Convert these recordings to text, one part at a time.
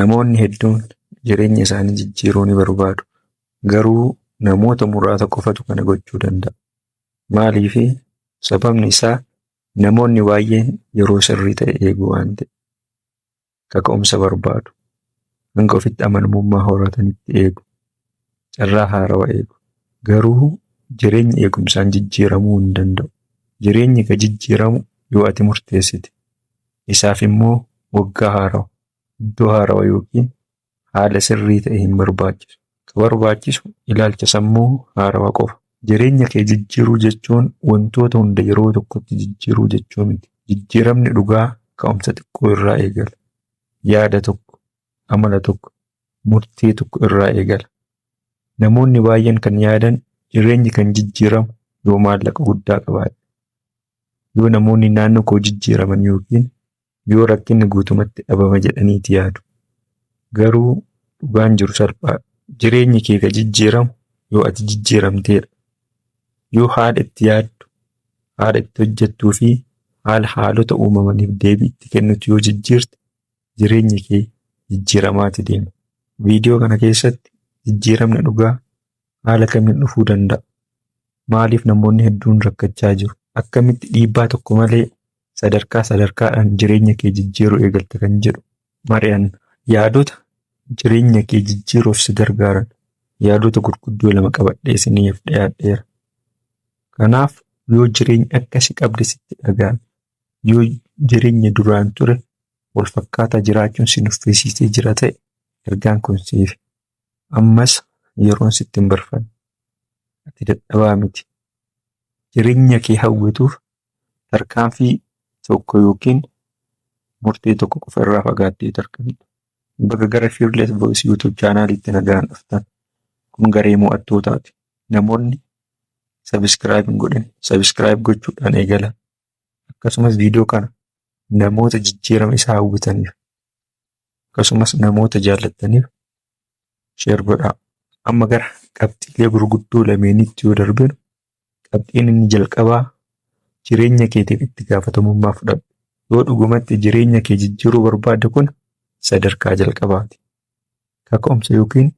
Namoonni hedduun jireenya isaanii jijjiiruu ni barbaadu. Garuu namoota muraasa qofatu kana gochuu danda'a. Maaliifi sababni isaa namoonni baay'een yeroo sirrii ta'e eegu waan ta'e. Kaka'umsa barbaadu. Hanga ofitti amanamummaa horatanitti eegu. Carraa haarawaa eegu. Garuu jireenyi eegumsaan jijjiiramuu hin danda'u. Jireenyi ka jijjiiramu yoo ati murteessite. Isaaf immoo waggaa haarawa, iddoo haarawa yookiin haala sirrii ta'e hin barbaachisu. Ka barbaachisu ilaalcha sammuu haarawa qofa. Jireenya kee jijjiiruu jechuun wantoota hunda yeroo tokkotti jijjiiruu jechuu miti. Jijjiiramni dhugaa ka'umsa xiqqoo irraa eegala. Yaada tokko, amala tokko, murtee tokko irraa eegala. Namoonni baay'een kan yaadan jireenyi kan jijjiiramu yoo maallaqa guddaa qabaadhe, yoo namoonni naannoo koo jijjiiraman yookiin yoo rakkinni guutumatti dhabama jedhaniiti yaadu. Garuu dhugaan jiru salphaadha. Jireenyi kee ka jijjiiramu yoo ati jijjiiramteedha. Yoo haala itti yaaddu, haala itti hojjettuu fi haala haalota uumamaniif deebii itti kennitu yoo jijjiirte jireenyi kee jijjiiramaati deema. Viidiyoo kana keessatti jijjiiramni dhugaa haala kamiin dhufuu danda'a? Maaliif namoonni hedduun rakkachaa jiru? Akkamitti dhiibbaa tokko malee sadarkaa sadarkaadhaan jireenya kee jijjiiruu eegalta kan jedhu mari'anna. Yaadota jireenya kee jijjiiruuf si gargaaran yaadota gurguddoo lama qabadhee isiniif dhiyaadheera. Kanaaf yoo jireenya akkasii qabde sitti dhaga'ame, yoo jireenya duraan ture wal fakkaataa jiraachuun si nuffisiisee jira ta'e ergaan kun siifi. Ammas yeroon sitti hin barfanne. Ati dadhabaa miti. Jireenya kee hawwituuf tarkaanfii tokko yookiin murtee tokko qofa irraa fagaattee argamta. Baga gara Fearless Voice YouTube chaanaaliitti nagaan dhuftan. Kun garee mo'attootaati. Namoonni subscribe hin godhin subscribe gochuudhaan eegala. Akkasumas viidiyoo kana namoota jijjiirama isaa hawwitaniif akkasumas namoota jaallattaniif share godhaa. Amma gara qabxiilee gurguddoo lameenitti yoo darbinu, qabxiin inni jalqabaa jireenya keetiif itti gaafatamummaa fudhadhu. Yoo dhugumatti jireenya kee jijjiiruu barbaadde kun sadarkaa jalqabaati. Kaka'umsa yookiin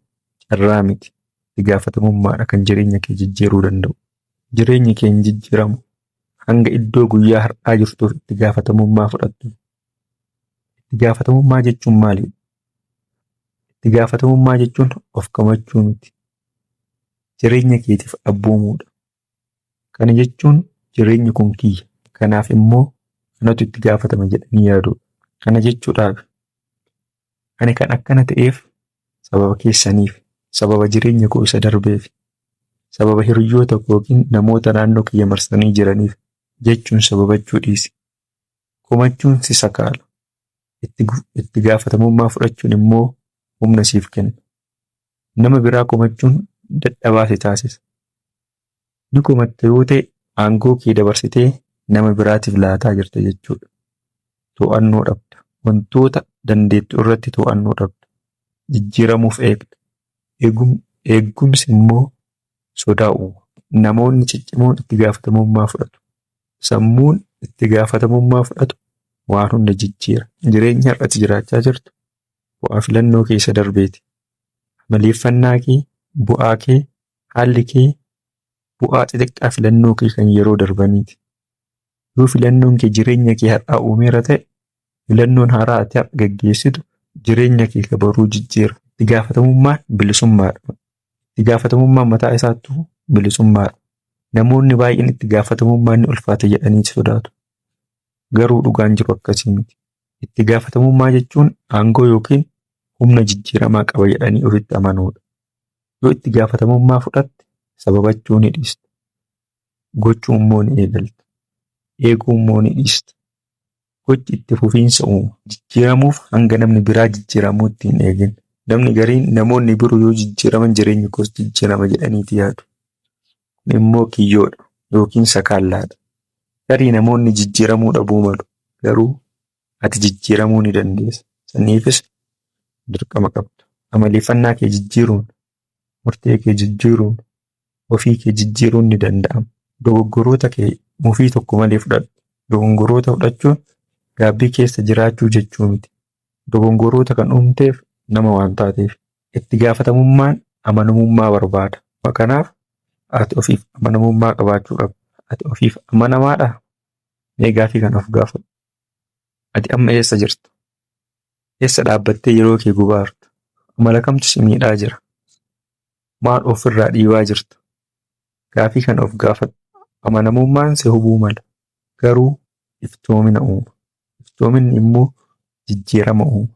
carraa miti. Itti gaafatamummaadha kan jireenya kee jijjiiruu danda'u. Jireenyi kee hin jijjiiramu hanga iddoo guyyaa har'aa jirtuuf itti gaafatamummaa fudhattu. Itti gaafatamummaa jechuun maalidha? Itti gaafatamummaa jechuun of komachuu miti. Jireenya keetiif abboomuudha. Kana jechuun jireenyi kun kiyya. Kanaaf immoo anatu itti gaafatama jedhanii yaaduudha. Kana jechuudhaaf ani kan akkana ta'eef sababa keessaniif, sababa jireenya koo isa darbeef, sababa hiriyoota koo yookiin namoota naannoo kiyya marsanii jiraniif jechuun sababachuu dhiisi. Komachuun si sakaala. Itti gaafatamummaa fudhachuun immoo humna siif kenna. Nama biraa komachuun dadhabaa si taasisa. Ni komatta yoo ta'e aangoo kee dabarsitee nama biraatiif laataa jirta jechuudha. To'annoo dhabda. Wantoota dandeettu irratti to'annoo dhabda. Jijjiiramuuf eegda. Eegumsi immoo sodaa uuma. Namoonni ciccimoon itti gaafatamummaa fudhatu. Sammuun itti gaafatamummaa fudhatu waan hunda jijjiira. Jireenya har'ati jiraachaa jirtu bu'aa filannoo keessa darbeeti. Amaleeffannaa kee, bu'aa kee, haalli kee bu'aa xixiqqaa filannoo kee kan yeroo darbaniiti. Yoo filannoon kee jireenya kee har'aa uumeera ta'e, filannoon haaraa ati har'a gaggeessitu jireenya kee ka boruu jijjiira. Itti gaafatamummaan bilisummaadha. Itti gaafatamummaan mataa isaattuu bilisummaadha. Namoonni baay'een itti gaafatamummaan ni ulfaata jedhanii sodaatu. Garuu dhugaan jiru akkasii miti. Itti gaafatamummaa jechuun aangoo yookiin humna jijjiiramaa qaba jedhanii ofitti amanuudha. Yoo itti gaafatamummaa fudhatte sababachuu ni dhiista. Gochuu immoo ni eegalta. Eeguu immoo ni dhiista. Gochi itti fufiinsa uuma. Jijjiiramuuf hanga namni biraa jijjiiramuutti hin eegin. Namni gariin namoonni biroo yoo jijjiiraman jireenyi koos jijjiirama jedhaniiti yaadu. Kun immoo kiyyoodha yookiin sakaallaadha. Tarii namoonni jijjiiramuu dhabuu malu. Garuu ati jijjiiramuu ni dandeessa. Saniifis dirqama qabda. Amaleeffannaa kee jijjiiruun, murtee kee jijjiiruun, ofii kee jijjiiruun ni danda'ama. Dogoggoroota kee mufii tokko malee fudhadhu. Dogoggoroota fudhachuun gaabbii keessa jiraachuu jechuu miti. Dogongoroota kan uumteef nama waan taateef. Itti gaafatamummaan amanamummaa barbaada. Kanaaf ati ofiif amanamummaa qabaachuu qabda. Ati ofiif amanamaadhaa? Mee gaaffii kana of gaafadhu. Ati amma eessa jirta? Eessa dhaabbattee yeroo kee gubaa jirta? Amala kamtu si miidhaa jira? Maal ofirraa dhiibaa jirta? Gaaffii kana of gaafadhu. Amanamummaan si hubuu mala. Garuu iftoomina uuma. Iftoominni immoo jijjiirama uuma.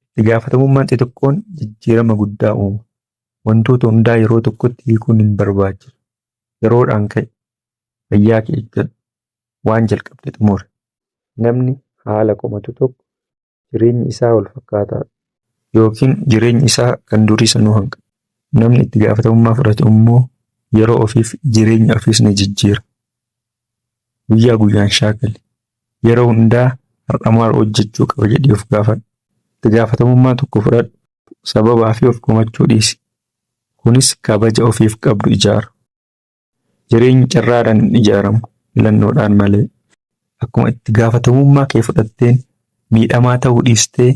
Itti gaafatamummaan xixiqqoon jijjiirama guddaa uuma. Wantoota hundaa yeroo tokkotti hiikuun hin barbaachisu. Yeroodhaan ka'i. Fayyaa kee eeggadhu. Waan jalqabde xumuri. Namni haala komatu tokko jireenyi isaa wal fakkaataadha. Yookiin jireenyi isaa kan durii sanuu hanqa. Namni itti gaafatamummaa fudhatu immoo yeroo ofiif jireenya ofiis ni jijjiira. Guyyaa guyyaan shaakali. Yeroo hundaa har'a maal hojjechuu qaba jedhii of gaafadhu. Itti gaafatamummaa tokko fudhadhu. Sababaa fi of komachuu dhiisi. Kunis kabaja ofiif qabdu ijaara. Jireenyi carraadhaan hin ijaaramu, filannoodhaan malee. Akkuma itti gaafatamummaa kee fudhatteen miidhamaa ta'uu dhiistee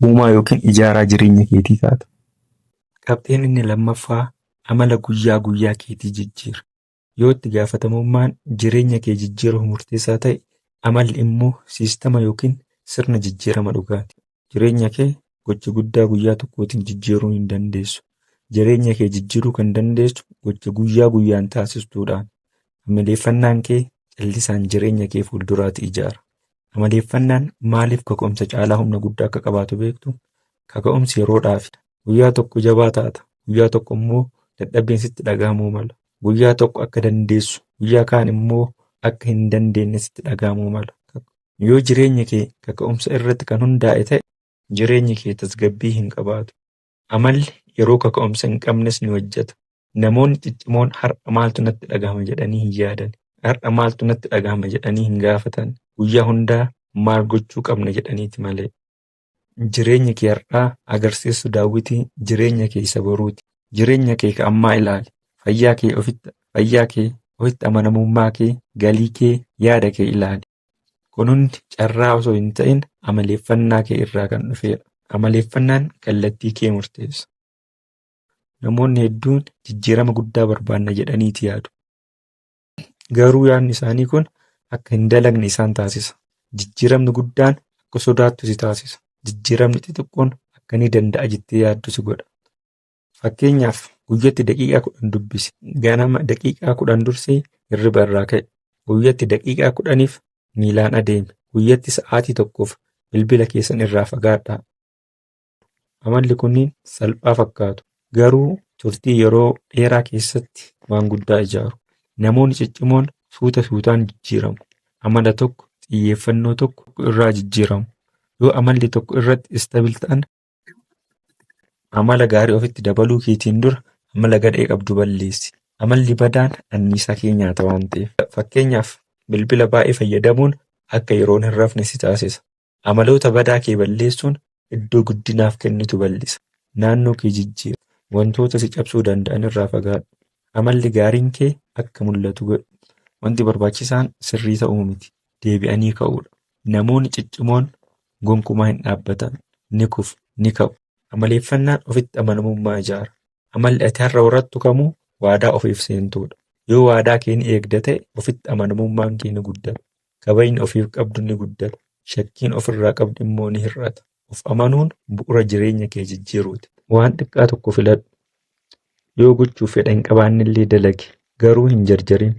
uumaa yookiin ijaaraa jireenya keetii taata. Qabxiin inni lammaffaa amala guyyaa guyyaa keetii jijjiira. Yoo itti gaafatamummaan jireenya kee jijjiiruuf murteessaa ta'e, amalli immoo siistama yookiin sirna jijjiirama dhugaati. Jireenya kee gocha guddaa guyyaa tokkootiin jijjiiruu hin dandeessu. Jireenya kee jijjiiruu kan dandeessu gocha guyyaa guyyaan taasistuudhaan. Amaleeffannaan kee callisaan jireenya kee fuulduraati ijaara. Amaleeffannaan maaliif kaka'umsa caalaa humna guddaa akka qabaatu beektu? Kaka'umsi yeroodhaafi. Guyyaa tokko jabaa taata, guyyaa tokko immoo dadhabbiin sitti dhaga'amuu mala. Guyyaa tokko akka dandeessu, guyyaa kaan immoo akka hin dandeenye sitti dhaga'amuu mala. Yoo jireenyi kee kaka'umsa irratti kan hundaa'e ta'e, jireenyi kee tasgabbii hin qabaatu. Amalli yeroo kaka'umsa hin qabnes ni hojjeta. Namoonni ciccimoon har'a maaltu natti dhagahama jedhanii hin yaadan. Har'a maaltu natti dhagahama jedhanii hin gaafatan. Guyyaa hundaa maal gochuu qabna jedhaniiti malee. Jireenyi kee har'aa agarsiistu daawwitii jireenya kee isa boruuti. Jireenya kee ka ammaa ilaali. Fayyaa kee ofitti fayyaa kee, ofitti amanamummaa kee, galii kee, yaada kee ilaali. Kun hundi carraa osoo hin ta'in amaleeffannaa kee irraa kan dhufedha. Amaleeffannaan kallattii kee murteessa. Namoonni hedduun jijjiirama guddaa barbaanna jedhaniiti yaadu. Garuu yaadni isaanii kun akka hin dalagne isaan taasisa. Jijjiiramni guddaan akka sodaattu si taasisa. Jijjiiramni xixiqqoon akka ni danda'a jettee yaaddu si godha. Fakkeenyaaf guyyatti daqiiqaa 10 dubbisi. Ganama daqiiqaa 10 dursii hirriba irraa ka'i. Guyyatti daqiiqaa 10f miilaan adeemi. Guyyatti sa'aatii tokkoof bilbila keessan irraa fagaadhaa. Amalli kunniin salphaa fakkaatu. Garuu turtii yeroo dheeraa keessatti waan guddaa ijaaru. Namoonni ciccimoon suuta suutaan jijjiiramu. Amala tokko xiyyeeffannoo tokko irraa jijjiiramu. Yoo amalli tokko irratti istabil ta'an amala gaarii ofitti dabaluu keetiin dura amala gadhee qabdu balleessi. Amalli badaan anniisaa kee nyaata waan ta'eef. Fakkeenyaaf bilbila baay'ee fayyadamuun akka yeroon hin rafne si taasisa. Amaloota badaa kee balleessuun iddoo guddinaaf kennitu bal'isa. Naannoo kee jijjiiri. Wantoota si cabsuu danda'an irraa fagaadhu. Amalli gaariin kee akka mul'atu godhi. Wanti barbaachisaan sirrii ta'uu miti, deebi'anii ka'uudha. Namoonni ciccimoon gonkumaa hin dhaabbatan. Ni kufu, ni ka'u. Amaleeffannaan ofitti amanamummaa ijaara. Amalli ati har'a horattu kamuu waadaa ofiif seentuudha. Yoo waadaa kee ni eegda ta'e ofitti amanamummaan kee ni guddata. Kabajni ofiif qabdu ni guddata. Shakkiin ofirraa qabdu immoo ni hir'ata. Of amanuun bu'uura jireenya kee jijjiiruuti. Waan xiqqaa tokko filadhu. Yoo gochuuf fedha hin qabaannellee dalagi. Garuu hin jarjarin.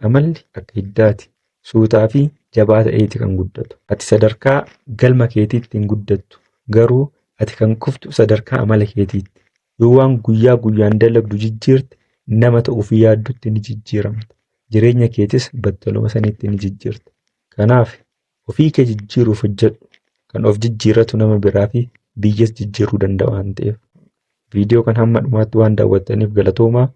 Amalli akka hiddaati. Suutaa fi jabaa ta'eeti kan guddatu. Ati sadarkaa galma keetiitti hin guddattu. Garuu ati kan kuftu sadarkaa amala keetiitti. Yoo waan guyyaa guyyaan dalagdu jijjiirte nama ta'uuf yaaddutti ni jijjiiramta. Jireenya keetis battaluma sanitti ni jijjiirta. Kanaaf ofii kee jijjiiruuf hojjedhu. Kan of jijjiiratu nama biraa fi biyyas jijjiiruu danda'a waan ta'eef. Viidiyoo kan hamma dhumaatti waan daawwattaniif galatoomaa.